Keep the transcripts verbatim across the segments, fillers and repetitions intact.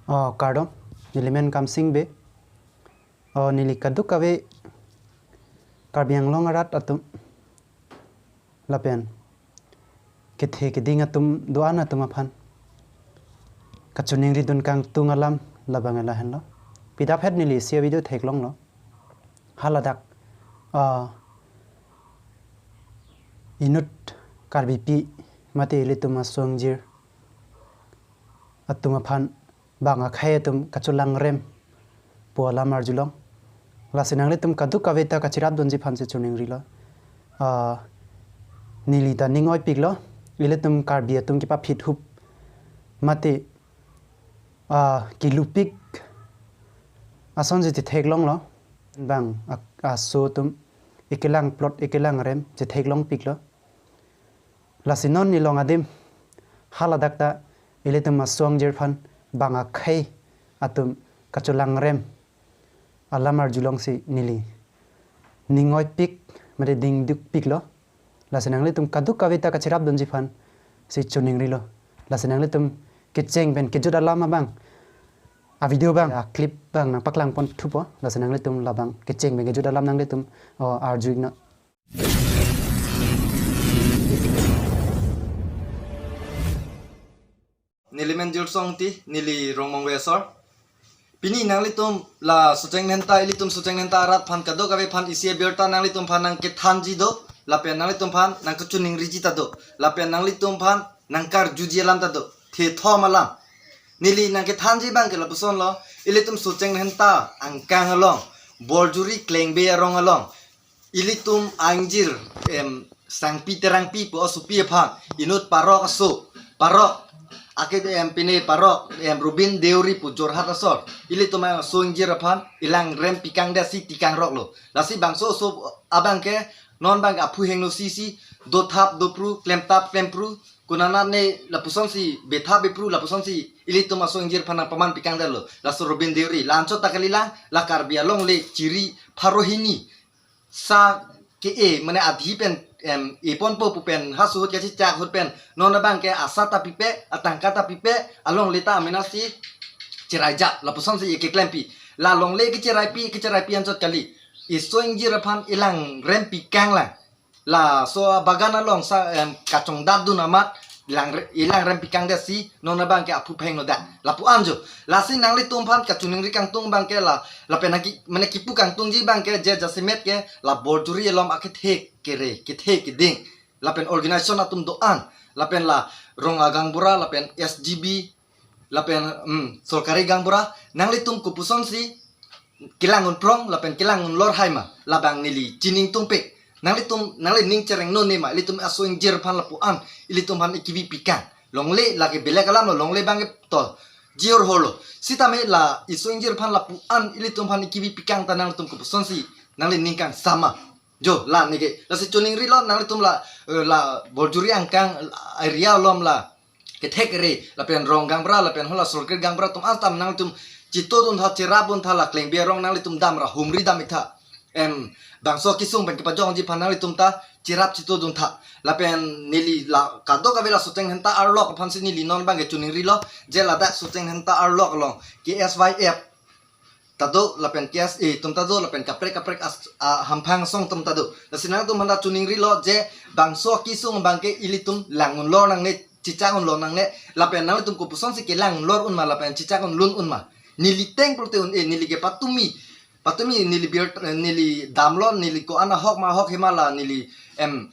Oh, kardom, nelimen Kamsing Bey. Oh, neli kadokave Karbi Anglong arat atum lapen kethe keding atum do-an atum aphan kachiningridun kangtung alam labang lahenlo. Pidaphet neli isi avideo theklonglo. Haladak, ah, inut Karbipi mate ilitum aso ingjir atum aphan bang akhei atum kacholangrem pu alam arjulong. Lasi nanglitum kadokave ta kachirapdunji aphansi chiningrilo. Ah, neli ta ning oipiklo. Ilitum Karbi atum kepaphithup mate, ah, kelupik asonsi chetheklonglo. Bang a-, aso atum ekelang plot ekelang rem chetheklongpiklo. Lasi non nelilong adim haladak ta ilitum aso ingjir aphan bang akhei atum kacholangrem alam arjulongsi neli ning oipik mate ning dukpiklo. Lasi nanglitum kadokave ta kachirapdunji aphansi chiningrilo. Lasi nanglitum kecheng pen kejut alam abang avideo abang aclip abang nangpaklangponthupo. Lasi nanglitum labang kecheng pen kejut alam nanglitum, oh, arju-iknon. Nelimen Jilsong Ingti, neli Rongmongve asor. Pini nanglitum la Socheng Dhenta, ilitum Socheng Dhenta arat aphan kadokave aphan isi abirta nanglitum aphan nangkethanji do, lapen nanglitum aphan nangkachiningriji ta do, lapen nanglitum aphan nangkarjuji alam ta do, thethom alam. Neli nangkethanji abangke lapusonlo, ilitum Socheng Dhenta angkang along, Borjuri Klengbe arong along, ilitum a-ingjir, em, Sangpi Terangpi pu asopi aphan, inut parok aso, parok, ake, em, pine parok, em, Rubin Deuri pu Jorhat asor, ilitum aso ingjir aphan elangrem pikangdetsi tikangroklo. Lasi bangso aso abangke non abangke aphu hingno sisi dothap dopru, klemtap klempru, konatne lapusonsi bethap bepru, lapusonsi ilitum aso ingjir aphan nangpaman pikangdetlo. Laso Rubin Deuri, la-anchot ta kalilang, la Karbi alongle chiri pharo hini sa ke-e, mane adhi pen, em, eponpo pu pen, ha suhut kachechak ahut pen, non abangke asa ta pipe, atangka ta pipe, alongle ta amenasi cheraijak, lapusonsi ekeklempi. La longle kecheraipi, kecheraipi anchot kali. Iso ingjir aphan elangrem pikanglang. Laso abagan along sa, em, kachongdatdun amat, langre-, elangrem pikangdetsi, non abangke aphu phengnodak. Lapu-an jo. Lasi nanglitum aphan kachiningri kangtung abangke la, lapen nangki, mane kipu kangtungji abangke je jasemet ke la Borjuri along akethe kere, kethe keding. Lapen organization atum do-an. Lapen la rong agaonbura, lapen S G B, lapen, hmm, sorkari gaonbura, nanglitum kopusonsi kelang unprong, lapen kelang unlor hai ma, labang neli chiningtungpik. Nanglitum, nangli ning chereng none ma, ilitum aso ingjir aphan lapu-an, ilitum aphan ekevi pikang. Longle lake belek alamlo, longle abangke to, jior holo. Sitame la iso ingjir aphan lapu-an, ilitum aphan ekevi pikang ta nanglitum kopusonsi, nangli ning kangsam ma. Jo, la neke. Lasi chiningrilo, nanglitum la, eh, la Borjuri angkang area along la kethe kere, lapen rong gaonbura, lapen hala sorkari gaonbura atum astam nanglitum chitodun tha, cherapdun tha, la Klengbe arong nanglitum damra humri dam-ik tha. Em, bangso kesung pen kepajokji aphan nanglitum ta cherap chitodun tha. Lapen neli la kadokave la Socheng Dhenta arlok aphansi neli non abangke chiningrilo, je ladak Socheng Dhenta arlok along K S Y F ta do, lapen K S A atum ta do, lapen kaprek kaprek as-, a, hamphang asong atum ta do. Lasi nangtum aphan ta chiningrilo je bangso kesung abangke ilitum lang unlor nangne, chechak unlor nangne, lapen nanglitum kopusonsi kelang unlor un ma, lapen chechak unlun un ma. Neli teng pulote un-e, neli ke patumi, patumi neli bir, neli damlo, neli ko-an ahok ma ahok hima la, neli, em,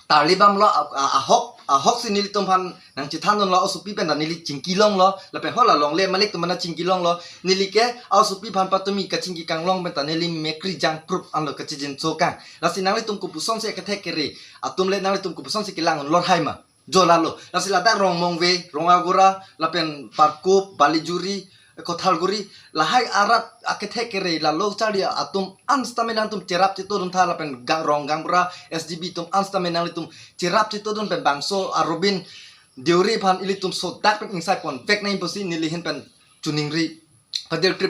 tarli bamlo a, a, ahok, ahoksi nelitum aphan nangchethandunlo, asopi pen ta neli chingkilonglo, lapen hala longle malik atum aphan ta chingkilonglo, neli ke asopi aphan patumi kachingki kanglong pen ta neli mekri jangprup anlo kachijinso kang. Lasi nanglitum kopusonsi kethe kere atum le nanglitum kopusonsi kelang unlor hai ma. Jo lalo. Lasi ladak Rongmongve, Rong Agora, lapen Parkup, Balijuri, Kothalguri, lahai arat akethe kere, lalo charli atum an sitame nangtum cherap chitodun tha, lapen gang, rong gaonbura, S G B atum an sitame nanglitum cherap chitodun pen bangso a Rubin Deuri aphan ilitum sodak pen ingsai ponvek nangji pusi neli ahin pen chiningri. Padil trip